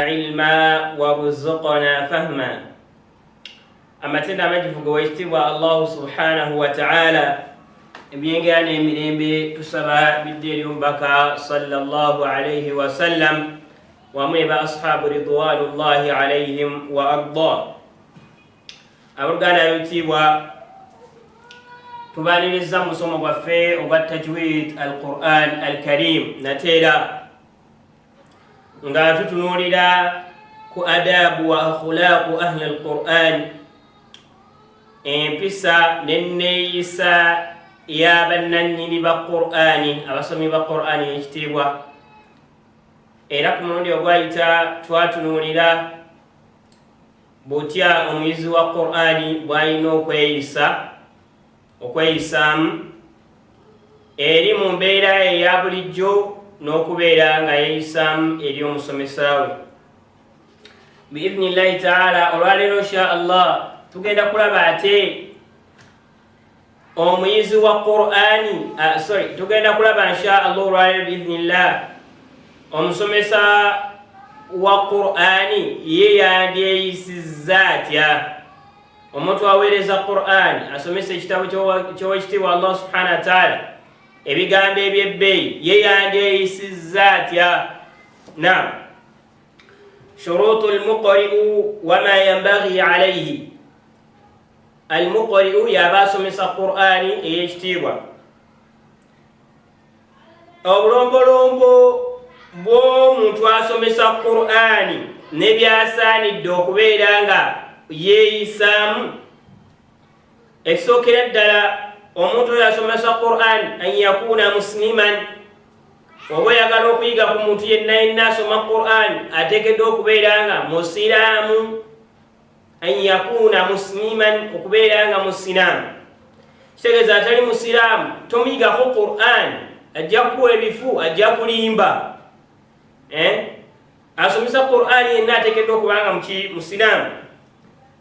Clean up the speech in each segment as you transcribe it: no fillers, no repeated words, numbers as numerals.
علما وارزقنا فهما. Amatendo amagivu gawekitiibwa Allahu subhanahu wataala, ebyengera n'emirembe tusaba bidde eri omubaka sallallahu alaihi wasallam wamu ne ba ashabu ridwanullahi alaihim wa arda. Abooluganda ab'ebitiibwa, tubaniriza mu musomo gwaffe ogwa tajwid al Quran al Karim, nateera nga tutunuulira ku adabu wa akhlaqu ahli al Quran, empisa nenneeyisa y'abannannyini ba Qur'ani, abasomi ba Qur'ani ekitiibwa. Era ku mulundi ogwayita twatunuulira butya omuyizi wa Qur'ani bw'alina okweyisa, okweyisaamu eri mu mbeera eya bulijjo n'okubeera nga yeeyisaamu eri omusomesa we biidhnillahi taala. Olwaleero insha Allah tugenda kulaba ate omuyizi wa Qur'ani, sorry, tugenda kulaba insha Allah olwaleero biidhnillah omusomesa wa Qur'ani ye yandyeyisizza atya. Omuntu aweereza Qur'ani, asomesa ekitabo ky'Owekitiibwa Allah subhanahu wataala, ebigambo ebyebbeeyi, ye yandyeyisizza atya? Nam, shurutu lmuqri'u wama yambaghi alaihi. Almuqri'u yaba asomesa Qur'ani ey'ekitiibwa. Obulombolombo bw'omuntu asomesa Qur'ani nebyasaanidde okubeera nga yeeyisaamu. Ekisookera ddala, omuntu oyo asomesa Qur'an an yakuuna musliman. Oba oyagala okuyiga ku muntu yenna yenna asoma Qur'an, ateekeddwa okubeera nga musiraamu. An yakuuna musliman, okubeera nga musiraamu kitegeeza atali musiraamu tomuyigako Qur'an, ajja kukuwa ebifu, ajja kulimba, eh? Asomesa Qur'an yenna ateekeddwa okuba nga musiraamu,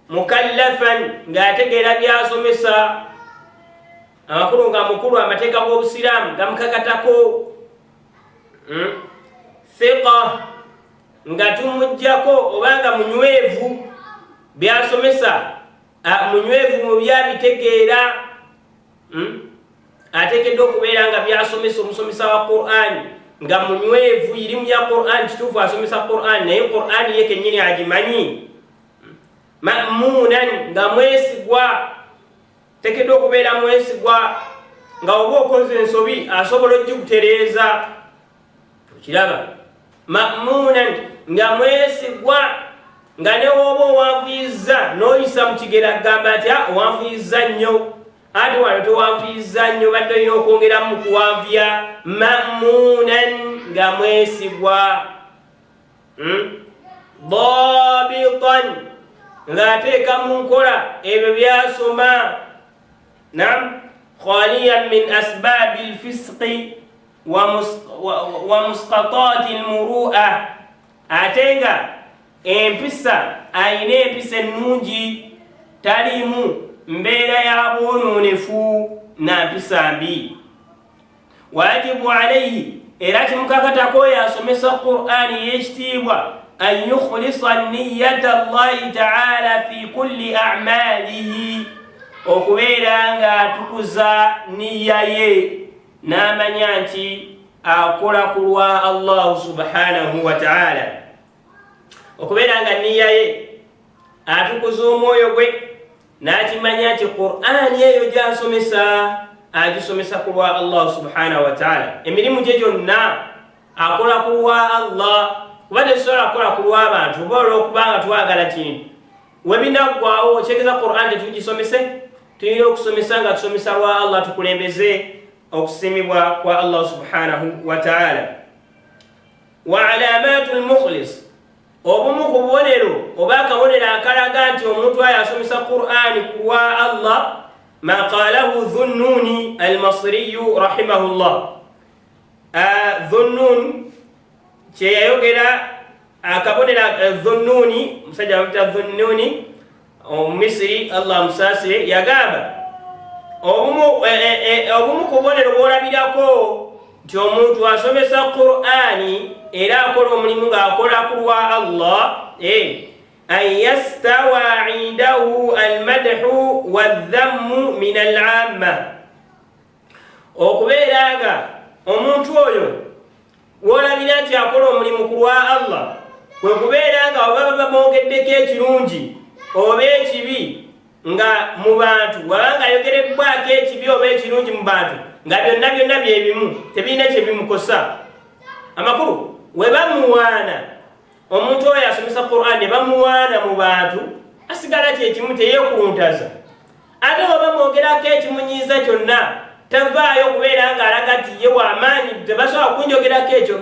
mukallafan, ng'ategeera byasomesa, amakulu nga mukulu, amateeka g'obusiraamu gamukakatako. Thiqa, nga tumugjako oba nga munywevu byasomesa, munywevu mu byabitegeera. Ateekeddwa okubeera nga byasomesa, omusomesa wa Quran nga munywevu irimu ya Quran. Kituufu asomesa Quran, naye Quran ye kennyini agimanyi? Mamunan, nga mwesigwa, tekeddwa okubeera mwesigwa, nga oba okoze ensobi asobola ogikutereeza. Okiraba, mamunan, nga mwesigwa, nga newooba owanvuyizza n'oyisa mu kigera gamba nti owanvuyizza nnyo, ate wano towanvuyizza nnyo, badde olina okwongeramu mu kuwanvuya. Mamunan, nga mwesigwa. Dabitan, ng'ateeka mu nkola ebyo byasoma. Nam, khaliyan min asbabi lfisqi wa musqatati lmurua, ate nga empisa, ayina empisa ennungi, talimu mbeera ya bwononefu na mpisa mbi. Wajibu alaihi, era kimukakatako oyo asomesa Qur'ani y'ekitiibwa, an yukhlisa niyata Llahi taala fi kulli amalihi, okubeera ng'atukuza niya ye n'amanya nti akola ku lwa Allahu subhanahu wa taala, okubeera nga niya ye atukuza omwoyo gwe n'akimanya nti Qur'ani eyo gy'asomesa agisomesa ku lwa Allah subhanahu wa taala. Emirimu gye gyonna akola ku lwa Allah, kuba tetusobola kukola ku lw'abantu oba olw'okubanga twagala kintu. Webinaggwawo kyegeza Qur'an tetugisomese. Tulina okusomesa nga tusomesa lwa Allah, tukulembeze okusimibwa kwa Allah subhanahu wa taala. Wa alamatu lmukhlis, obumu ku bubonero oba akabonero akalaga nti omuntu ayo asomesa Qur'ani ku lwa Allah, ma qalahu Dhunnuni Almasriyu rahimahullah. Dhunnun kyeyayogera, akabonero Dhunnuni, omusajja bamuyita Dhunnuni Omumisiri, Allah amusaasire, yagamba obumu ku bubonero bwolabirako Nti omuntu asomesa Qur'ani era akola omulimu ng'akola ku lwa Allah, an yastawa indahu almadhu wadhammu min alamma, okubeera nga omuntu oyo wolabira nti akola omulimu ku lwa Allah kwe kubeera nga oba bamwogeddeko ekirungi oba ekibi nga mu bantu, wabanga ayogerebbwako ekibi oba ekirungi mu bantu, nga byonna byonna byebimu, tebirina kyebimukosa. Amakulu, we bamuwaana omuntu oyo asomesa Quran ne bamuwaana mu bantu, asigala kyekimu, teyekuluntaza. Ate oba mwogerako ekimunyiiza kyonna, tavaayo kubeera ng'alaga nti ye wamaanyi, tebasobola kunjogerako ekyo,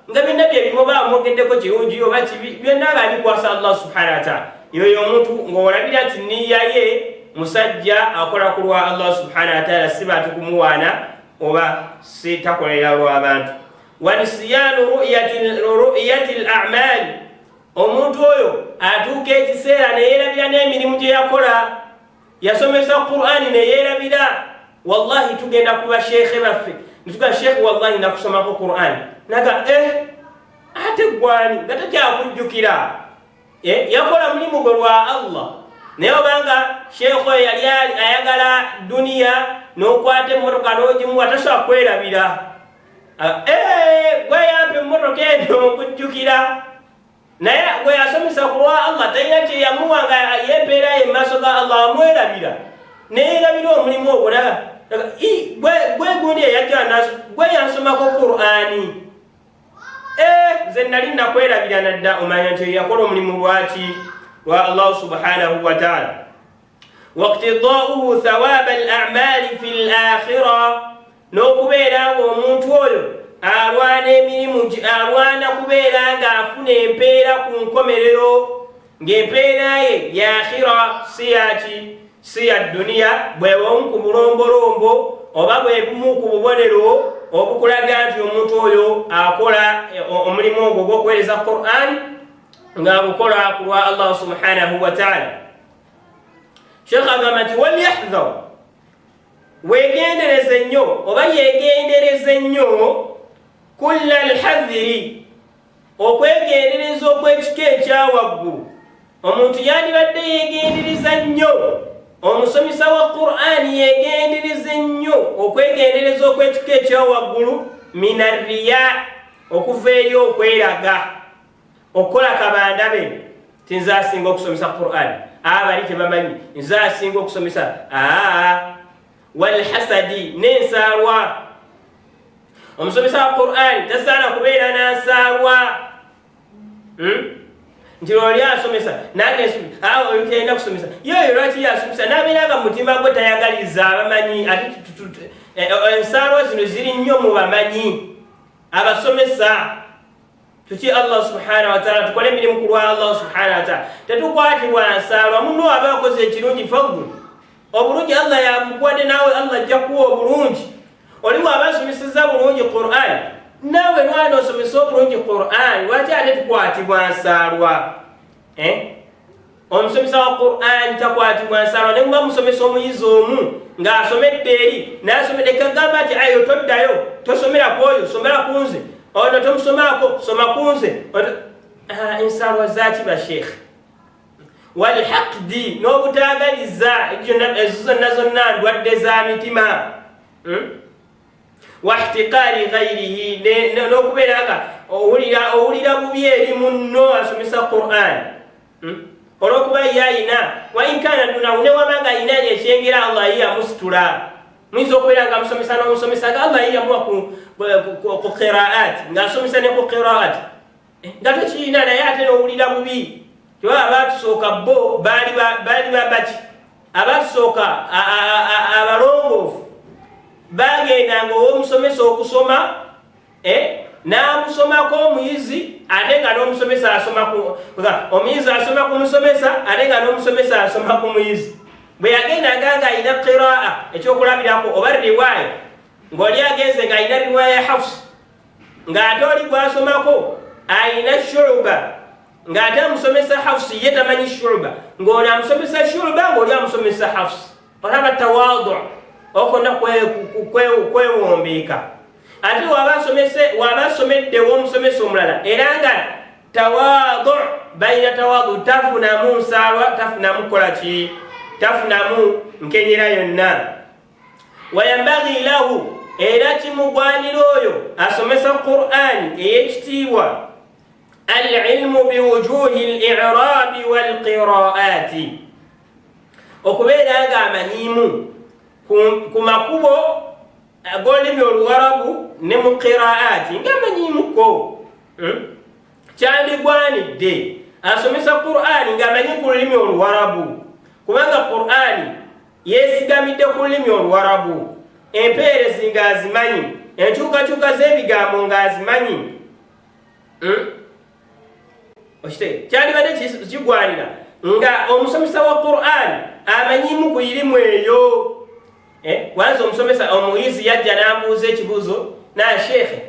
nga byonna byebimu, oba amwogeddeko kirungi oba kibi, byonna nga abikwasa Allah subhanahu wataala. Yoyo omuntu ng'olabira nti niya ye musajja akola ku lwa Allah subhanahu wataala, si bantu kumuwaana oba si takolera lw'abantu. Wanisiyanu ru'yati l amal, omuntu oyo atuuka ekiseera neyerabira n'emirimu gye yakola, yasomesa Qur'ani neyerabira. Wallahi tugenda ku basheekhe baffe nituga, "Sheekhe, wallahi nakusomako Qur'ani," naga, "Eh, ate gwani?" Nga takyakujjukira. Yakola mulimu gwe lwa Allah, naye obanga sheekhe oyo yali ayagala duniya, n'okwata emmotoka n'ogimuwa, tasobola kwerabira. "Gwe yampa emmotoka eno, okujjukira." Naye gwe yasomesa ku lwa Allah, talina kyeyamuwa, nga yempeera ye mumaaso ga Allah amwerabira, neyerabira omulimu ogwo. Gwe gundi eyajja, gwe yansomako Qur'ani, nze nali nakwerabira nadda. Omanya nti yakola omulimu lwaki? Lwa Allah subhanahu wataala. Waktidauhu thawaba al amali fi l akhira, n'okubeera ng'omuntu oyo alwana emirimu, alwana kubeera ng'afuna empeera ku nkomerero, ng'empeera ye yakhira, si yaki, si ya duniya. Bwe bumu ku bulombolombo oba bwe bumu ku bubonero obukulaga nti omuntu oyo akola omulimu ogwo ogw'okuweereza Quran ng'agukola ku lwa Allah subhanahu wataala. Sheekh agamba nti walyahdhar, wegendereze nnyo oba yegendereze nnyo, kulla alhadhiri, okwegendereza okw'ekika ekyawaggulu. Omuntu yandibadde yegendereza nnyo, omusomesa wa Qur'ani yegendereza nnyo okwegendereza okw'ekika ekyawaggulu, min arriya, okuva eri okweraga, okukola kabandabe ti nze asinga okusomesa Qur'ani, abali tebamanyi, nze asinga okusomesa. Aa, walhasadi, n'ensaalwa. Omusomesa wa Qur'ani tasaana kubeera nansaalwa, Nti oli asomesa nange oyo teyina kusomesa, yoyo lwaki yasomesa, nabeera nga mutima gwe tayagaliza abamanyi. Ate ensaalwa zino ziri nnyo mu bamanyi abasomesa. Tuki Allah subhanahu wataala, tukole emirimu ku lwa Allah subhanahu wataala, tetukwatibwa nsaalwa. Muno aba akoze ekirungi, fadlu, obulungi Allah yamukuwadde, naawe Allah ajja kuwa obulungi. Oli bwaba asomeseza bulungi Quran, naawe lwana osomese obulungi Quran. Lwaki ate tukwatibwa nsaalwa? Omusomesa wa Quran takwatibwa nsaalwa, ne muba musomesa omuyizi omu ng'asomedde eri nasomedde, kagamba nti ayo toddayo, tosomera ku oyo, somera ku nze, ono tomusomaako, soma ku nze. Ensaalwa zaki, basheekhe? Walhaqdi, n'obutaagaliza, ezo zonna zonna ndwadde za mitima. Wahtiqaari ghairihi, n'okubeera nga owulira bubi eri munno asomesa Quran, Olwokuba ye ayina, wainkana dunahu, newaba nga ayina ekyengera, Allah ye yamusitula. Muyinza okubeera nga musomesa n'omusomesa nga Allah ye yamuwa ku qiraat, ng'asomesa ne ku qiraat nga tokiyina, naye ate n'owulira bubi. Tewaba abatusooka bo baali babaki? Abatusooka abalongoofu bagendanga ow'omusomesa okusoma, n'amusomako omuyizi, ate nga n'omusomesa asoma, omuyizi asoma ku musomesa, ate nga n'omusomesa asoma ku muyizi. Bwe yagendanga nga alina qiraa, ekyokulabirako, oba riwaaya, ng'oli agenze ng'alina riwaaya ya Hafs, ng'ate oli gwasomako alina Shuba, ng'ate amusomesa Hafsi, ye tamanyi Shuba, ng'ono amusomesa Shuba, ng'oli amusomesa Hafsi. Olaba tawadu okona, kwewombeeka. Ate waba asomeddewo omusomesa omulala era nga tawadu, balina tawadu, tafunamu nsaalwa, tafunamu kukola ki, tafunamu nkenyera yonna. Wayambagi lahu, era kimugwanira oyo asomesa Qur'ani ey'ekitiibwa, alilmu biwujuhi lirabi walqiraati, okubeera nga amanyiimu ku makubo ag'olulimi Oluwarabu ne mu qiraati ng'amanyiimuko. Kyandigwanidde asomesa Qur'ani ng'amanyi ku lulimi Oluwarabu, kubanga Qur'ani yeesigamidde ku lulimi Oluwarabu, empeerezi ng'azimanyi, enkyukakyuka z'ebigambo ng'azimanyi. Kyandibadde kigwanira nga omusomesa wa Qur'ani amanyimu ku irimu eyo. Kwanza omusomesa omuyizi yajja n'ambuuza ekibuuzo, na sheekhe,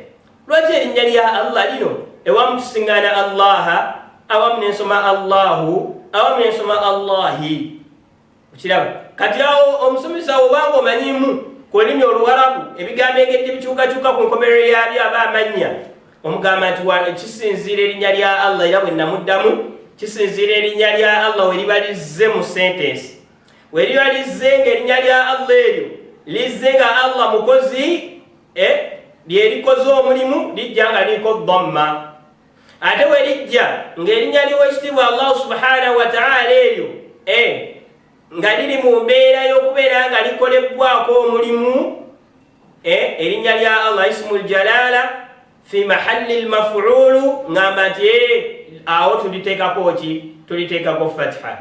lwaki erinnya lya Allah lino ewamu tusiŋŋaana Allaha, awamu nensoma Allahu, awamu nensoma Allahi? Okiraba? Kati awo omusomesa obanga omanyimu ku lulimi Oluwarabu, ebigambo engeri gye bikyukakyuka ku nkomerero yabyo aba amannya, omugamba nti kisinziira erinnya lya Allah. Era bwe namuddamu, kisinziira erinnya lya Allah we liba lizze mu sentensi. We liba lizze nga erinnya lya Allah eryo lizze nga Allah mukozi, lyerikoze omulimu, lijja nga liriko dhamma. Ate we lijja ng'erinnya ly'Owekitiibwa Allahu subhanahu wataala eryo nga liri mu mbeera y'okubeera nga likolebbwako omulimu, erinnya lya Allah ismu ljalala fi mahalli lmafulu, ngamba nti awo tuliteekako ki? Tuliteekako fatiha.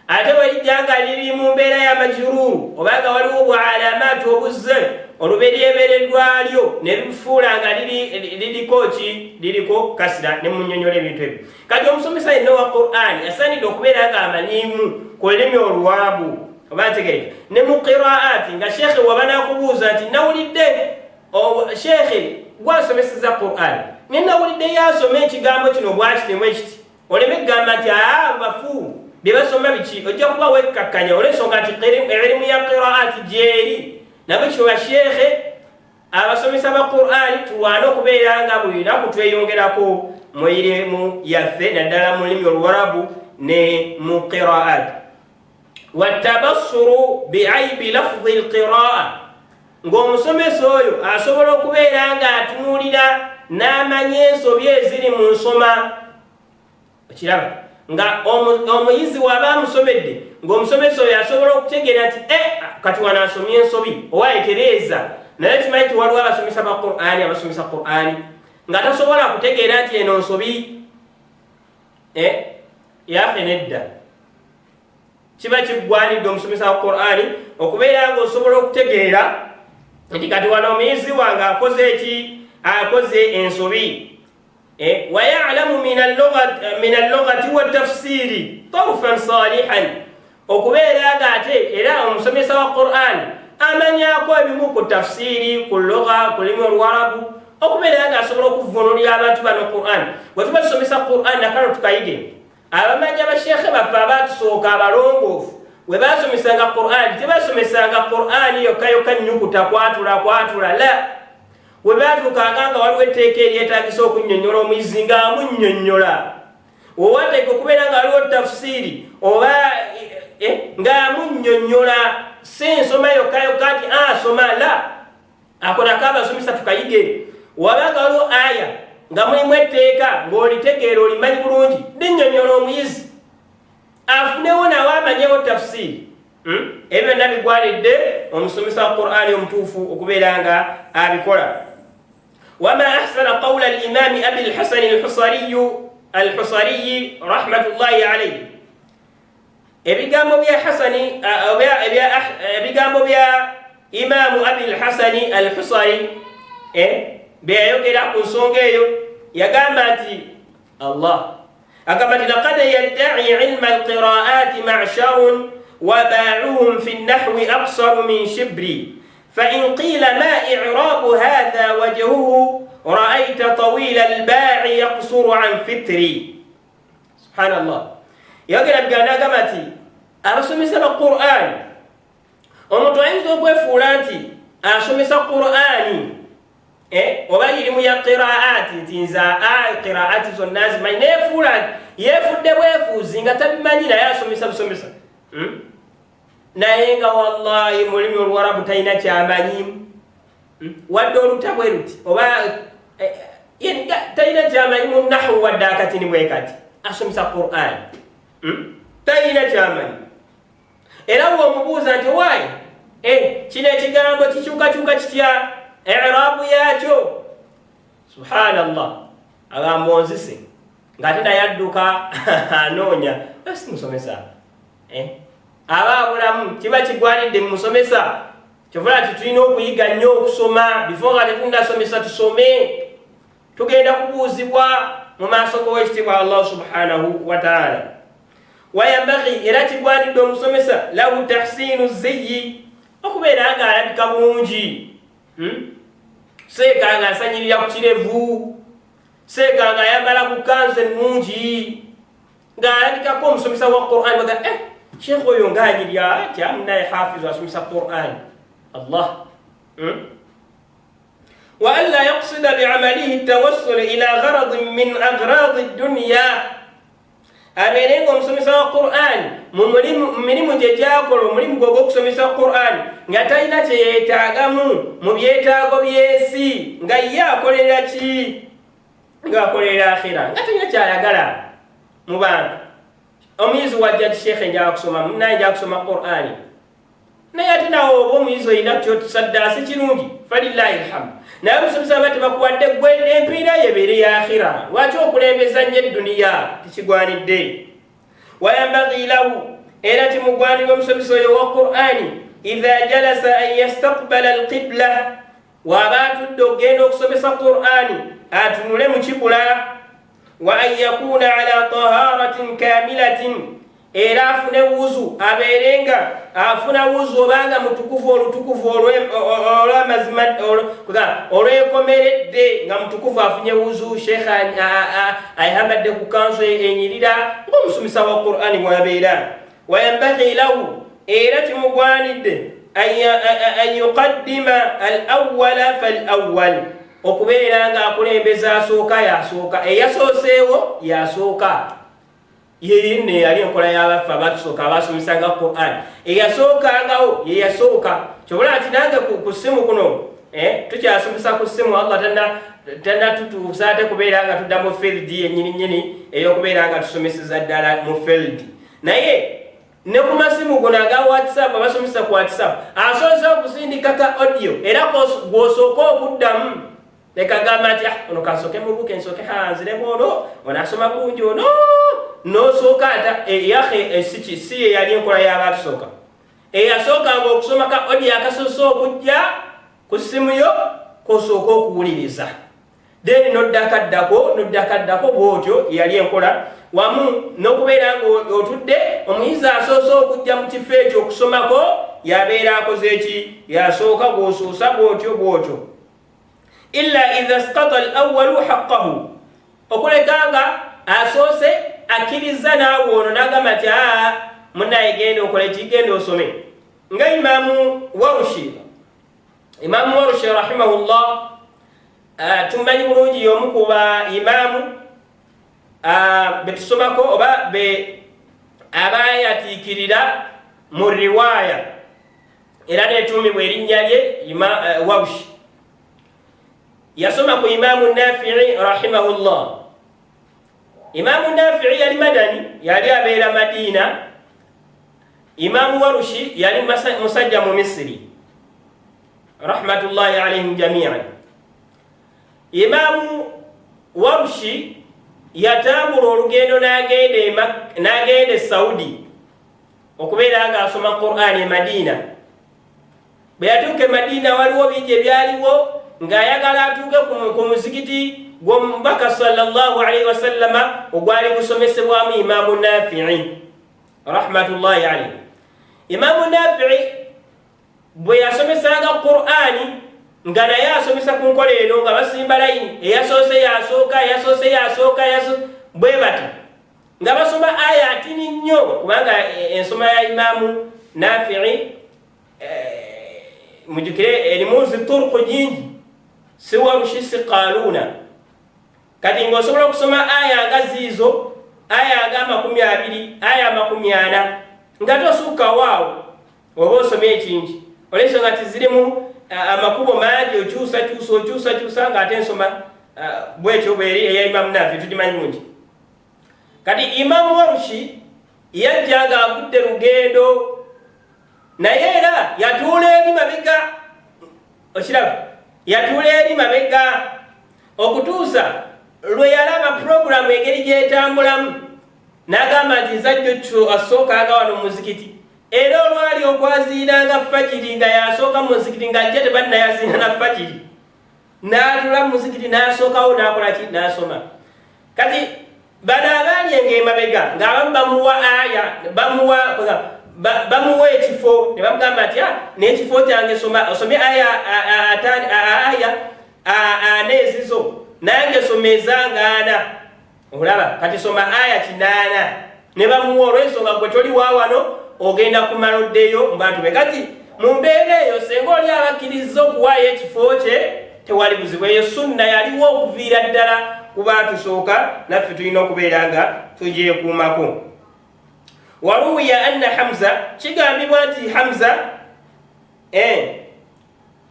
Ate bwe lijja nga liri mu mbeera ya majururu, obanga waliwo bwalamatu obuzze oluberyebere lwalyo ne bifuula nga liriko ki? Liriko kasira. Ne munyonyola ebintu ebyo. Kati omusomesa yenna owa Qur'ani asaanidde okubeera nga amanyimu ku lulimi Oluwarabu, oba ntegereka, ne mu qiraati. Nga sheekhe waba nakubuuza nti nawulidde sheekhe gwasomeseza Qur'ani, ne nawulidde yasoma ekigambo kino bwakitemu ekiti, oleme kugamba nti aa bafu bye basoma biki. Ojja kuba wekkakkanya olw'ensonga nti erimu ya qiraati gyeri. Nabwe kyo basheekhe abasomesa ba Qur'ani tulwane okubeera nga buli lunaku tweyongerako mu irimu yaffe, naddala mu lulimi Oluwarabu ne mu qiraat. Watabassuru biaibi lafzi lqiraa, ng'omusomesa oyo asobola okubeera ng'atunuulira n'amanya ensobi eziri mu nsoma. Okiraba nga omuyizi waba amusomedde, ng'omusomesa oyo asobola okutegeera nti kati wano asomye ensobi, owaye tereeza. Naye kimanyi nti waliwo abasomesa ba Qur'ani abasomesa Qur'ani nga tasobola kutegeera nti eno nsobi yaffe. Nedda, kiba kiggwanidde omusomesa wa Qur'ani okubeera nga osobola okutegeera nti kati wano omuyizi wange akoze eki? Akoze ensobi. Wayalamu min allugati watafsiri tarfan salihan, okubeera nga ate era omusomesa wa Qur'ani amanyako ebimu ku tafsiri, ku lugha, ku lulimi Oluwarabu, okubeera nga asobola okuvunulira abantu bano Qur'an. Bwe tuba tusomesa Qur'an, nakano tukayige, abamanyi abasheekhe baffe abatusooka abalongoofu we basomesanga Qur'an, tebasomesanga Qur'an yokka yokka, nyukuta kwatula kwatula la. We batuukanga nga waliwo etteeka eryetagisa okunnyonnyola omuyizi, ng'amunnyonnyola. Wewateeka okubeera nga waliwo tafsiiri oba ng'amunnyonnyola, si ensoma yokka yokka nti asoma la. Ako nako abasomesa tukayige. Wabanga waliwo aya nga mulimu etteeka ng'olitegeera, olimanyi bulungi, linnyonnyola omuyizi afunewo nawe amanyewo tafsiiri. Ebyo byonna bigwanidde omusomesa wa Qur'ani omutuufu okubeera nga abikola. Wama ahsana qawla alimami Abi Lhasani Alhusariyi rahmatullahi alaihi, ebigambo bya Hasani, ebigambo bya Imamu Abi Lhasani Alhusari byeyayogera ku nsonga eyo, yagamba nti Allah agamba nti laqad yaddai ilma alqiraati masharun wabaauhum fi nahwi aksaru min shibri, fain qila ma irabu hatha wajhuhu raaita tawila albaai yaksuru an fitri. Subhanallah, yogera biganda, agamba nti abasomesa ba Qur'ani, omuntu ayinza okwefuula nti asomesa Qur'ani. Eh, oba irimu ya qiraati nti nze qiraati zonna zimanyi nefuula yefudde bwefuuzi nga tabimanyi naye asomesa busomesa hmm? Naye nga wallahi mulimi oluwarabu talina kyamanyi, Wadde oluta bwe luti oba eh, eh, talina kyamanyi mu nahu wadde akatini bwe kati asomesa Quran, Talina kyamanyi. Era bw'omubuuza nti owaayi eh, kino ekigambo kikyukakyuka kitya irabu yakyo, subhanallah, agamba onzise, ng'ate naye adduka anoonya si musomesa. Aba abulamu kiba kigwanidde mumusomesa. Kyovula ti tulina okuyiga nnyo okusoma before nga tetundasomesa. Tusome, tugenda kubuuzibwa mu maaso g'owekitiibwa Allah subhanahu wataala. Wayambagi, era kigwanidde omusomesa, lahu tahsinu ziyi, okubeera nga alabika bulungi, Seeka nga asanyirira ku kirevu, seeka nga ayambala ku kanzu ennungi, ng'alabikako omusomesa wa Quran baga eh, sheekh oyo ng'anyirya atya, munaye hafizu asomesa Quran Allah, Wa an la yaqsida biamalihi tawassul ila gharadin min agradi dunya, abeere nga omusomesa wa Quran mu mirimu gye gyakola, omulimu gwe ogw'okusomesa Quran, nga talina kye yeetaagamu mu byetaago by'ensi, nga ye akolera ki, ng'akolera akhira, nga talina kyayagala mu bantu. Omuyizi wajja ti, "Sheekhe, njala kusoma, munaye njala kusoma Qurani." Naye ate nawe oba omuyizi olina kyotusaddaasi kirungi, falillahi lhamdu. Naye omusomesa aba tebakuwadde gwe empiira yebeere ya akhira, lwaki okulembeza nnyo edduniya? Tekigwanidde. Wayambagi lahu, era kimugwanira omusomesa oyo wa Qurani, idha jalasa an yastakbala alqibla, waaba atudde okugenda okusomesa Qurani atunule mu kibula, wa an yakuna ala taharatin kamilatin, era afune wuzu, abeere nga afuna wuzu obanga mutukuvu olutukuvu olwamazima olwekomeredde, nga mutukuvu afunye wuzu, sheekh ayambadde ku kanzu enyirira ngaomusomesa wa Qurani wabeera. Wayambagi lahu, era kimugwanidde, an yuqaddima al awala fal awal, okubeera nga akulembeza asooka yasooka, eyasooseewo yasooka. Yeyinno eyali enkola y'abaffe abatusooka abasomesanga Quran, eyasookangawo yeyasooka. Kyobula nti nange ku ssimu kuno eh, tukyasomesa ku ssimu, Allah tanatutuusa ate kubeera nga tudda mu field yennyini nyini ey'okubeera nga tusomeseza ddala mu field. Naye ne ku masimu guno aga WhatsApp, abasomesa ku WhatsApp asoose okusindika ka audio, era gw'osooka okuddamu. Leka gamba nti, "Ah, ono kansooke mubuuke, nsooke nziremu ono, ono asoma bulungi ono." Nosooka ata eyahe eh, siki si ye yali enkola y'abatusooka. Eyasookanga okusoma ka audio akasoose okujja ku ssimu yo kosooka okuwuliriza, then noddakaddako noddakaddako bwotyo. Yali enkola wamu n'okubeera nga otudde, omuyizi asoose okujja mu kifo ekyo okusomako yabeera akoze eki, yasooka, gwosoosa bwotyo bwotyo. Illa idha skata al awalu haqqahu, okuleka nga asoose akkiriza naawe ono nagamba nti, "Aa, munaye, genda okole ki, genda osome." Nga Imamu Warushi, Imamu Warushi rahimahullah, tumanyi bulungi y'omu ku ba imaamu betusomako oba be abayatiikirira mu riwaaya, era netuumibwa erinnya lye Warushi. Yasoma ku Imaamu Nafii rahimahullah. Imaamu Nafii yali Madani, yali abeera Madiina. Imaamu Warushi yali musajja mu Misiri, rahmatullahi alaihim jamian. Imaamu Warushi yatambula olugendo n'agenda e Saudi okubeera nga asoma Quran e Madiina. Bwe yatuuka e Madiina, waliwo bingi ebyaliwo ng'ayagala atuuke ku muzikiti gw'omubaka sallallahu alaihi wasallama ogwali gusomesebwamu Imaamu Nafii rahmatullahi alaihi. Imaamu Nafii bwe yasomesanga Qur'ani, nga naye asomesa ku nkola eno, nga basimba layini, eyasoose yasooka, eyasoose yasooka, bwe bati nga basoma aya atini nnyo, kubanga ensoma ya Imaamu Nafii, mujukire, erimu zi turuku nyingi. Si Warushi, si Kaluuna. Kati ng'osobola okusoma aya nga ziizo, aya nga 20, aya 40, nga tosukkawo awo oba osomye ekingi, olwensonga nti zirimu amakubo mangi, okyusakyusa, okyusakyusa, ng'ate ensoma bwetyo bweri eya Imamu Nafi, tugimanyi bulungi. Kati Imamu Warushi yajja ng'avudde lugendo, naye era yatuula eri mabega. Okiraba, yatuula eri mabega okutuusa lwe yalaba puroguramu engeri gyetambulamu, n'agamba nti nzajjo asookanga wano mu muzikiti. Era olwali okwaziiranga fajiri nga yasooka mu muzikiti, nga ajja tebannayaziira na fajiri, n'atula mu muzikiti n'asookawo, n'akola ki? N'asoma. Kati bano abaali enga emabega ng'abamu bamuwa aya, bamuwa ekifo ne bamugamba nti, ah, n'ekifo kyange soma, osome aya aya ana ezizo, nange soma ezange ana. Olaba, kati soma aya 80, ne bamuwa, olw'ensonga gwe toli wa wano, ogenda kumala oddeyo mu bantu be. Kati mu mbeera eyo, senga oli abakkiriza okuwaayo ekifo kye, tewali buzibu. Eyo sunna yaliwo okuviira ddala ku baatusooka, naffe tulina okubeera nga tugyekuumako. Waruwiya anna Hamza, kigambibwa nti Hamza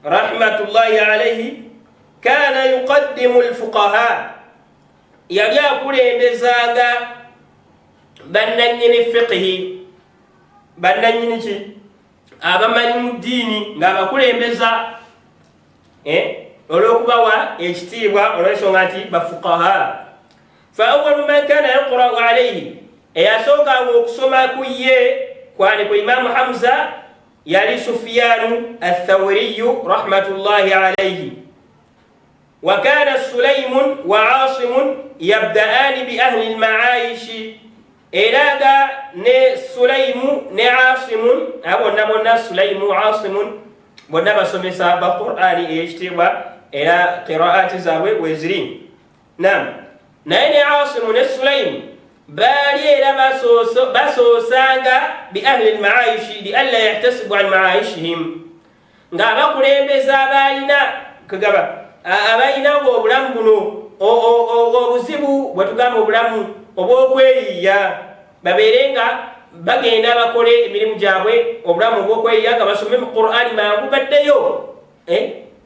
rahmatullahi alaihi kana yuqaddimu lfuqaha, yali akulembezanga bannanyini fiqhi, bannanyini ki, abamanyi mu ddiini, ng'abakulembeza olw'okubawa ekitiibwa, olw'ensonga nti bafuqaha. Fa awalu man kana yaqra'u alaihi, eyasookanga okusoma ku ye kwani ku Imamu Hamza yali Sufiyanu Athawuriyu rahmatullahi alaihi. Wa kana Sulaimun wa Asimun yabda'ani bi ahli lmaayishi, era nga ne Sulaimu ne Asimun, abo bonna bonna, Sulaimu, Asimun, bonna basomesa ba Qur'ani eyekitiibwa, era qiraati zaabwe weziri. Nam, naye ne Asimu ne Sulaimu baali era basoosanga bi ahli lmaayishi lialla yahtasibu an maayishihim, ng'abakulembeza abalina kugaba abalina nga obulamu buno obuzibu bwetugamba obulamu obw'okweyiiya, babeere nga bagenda bakole emirimu gyabwe, obulamu obwokweyiiya, nga basome mu Qur'ani mangu baddeyo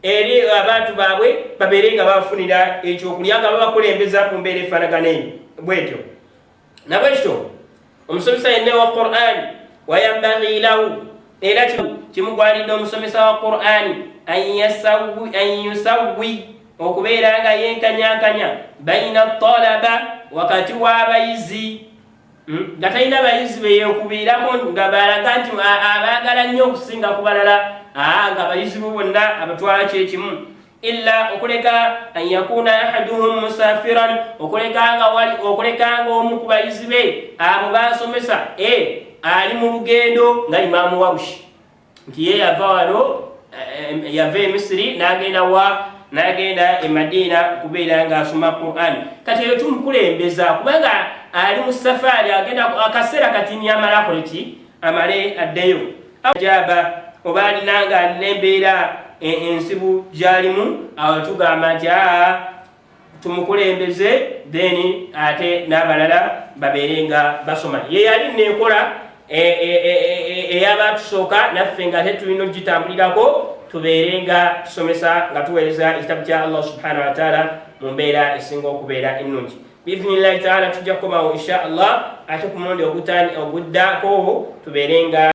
eri abantu baabwe, babeere nga bafunira ekyokulya, nga babakulembeza ku mbeera efaanagana eyo bwetyo. Nabwekityo omusomesa yenna wa Qur'an, wayambagi lahu, era kimugwanidde omusomesa wa Qur'ani, an yusawi, okubeera nga yenkanyankanya, baina talaba, wakati w'abayizi, nga talina bayizi beyekubiirako nga balaga nti abaagala nnyo okusinga ku balala, nga abayizi bo bonna abatwala kyekimu, illa okuleka an yakuna ahaduhum musafiran, okuleka nga omu ku bayizi be abo basomesa ali mu lugendo, nga Imamu Warushi, nti ye yava wano, yava e Misiri n'agenda wa, n'agenda e Madiina kubeera ng'asoma Quran. Kati eyo tumukulembeza kubanga ali mu safaari, agenda akaseera katini, amale akole ki, amale addeyo. Jaba oba alina nga alina embeera ensibu gyalimu, awo tugamba nti aa tumukulembeze, then ate n'abalala babeere nga basoma. Ye yali nenkola eyabatusooka, naffe nga ate tulina okugitambulirako, tubeere nga tusomesa, nga tuweereza ekitabu kya Allah subhanahu wataala mu mbeera esinga okubeera ennungi biidhnillahi taala. Tujja kukomawo insha Allah ate ku mulundi oguddako, tubeere nga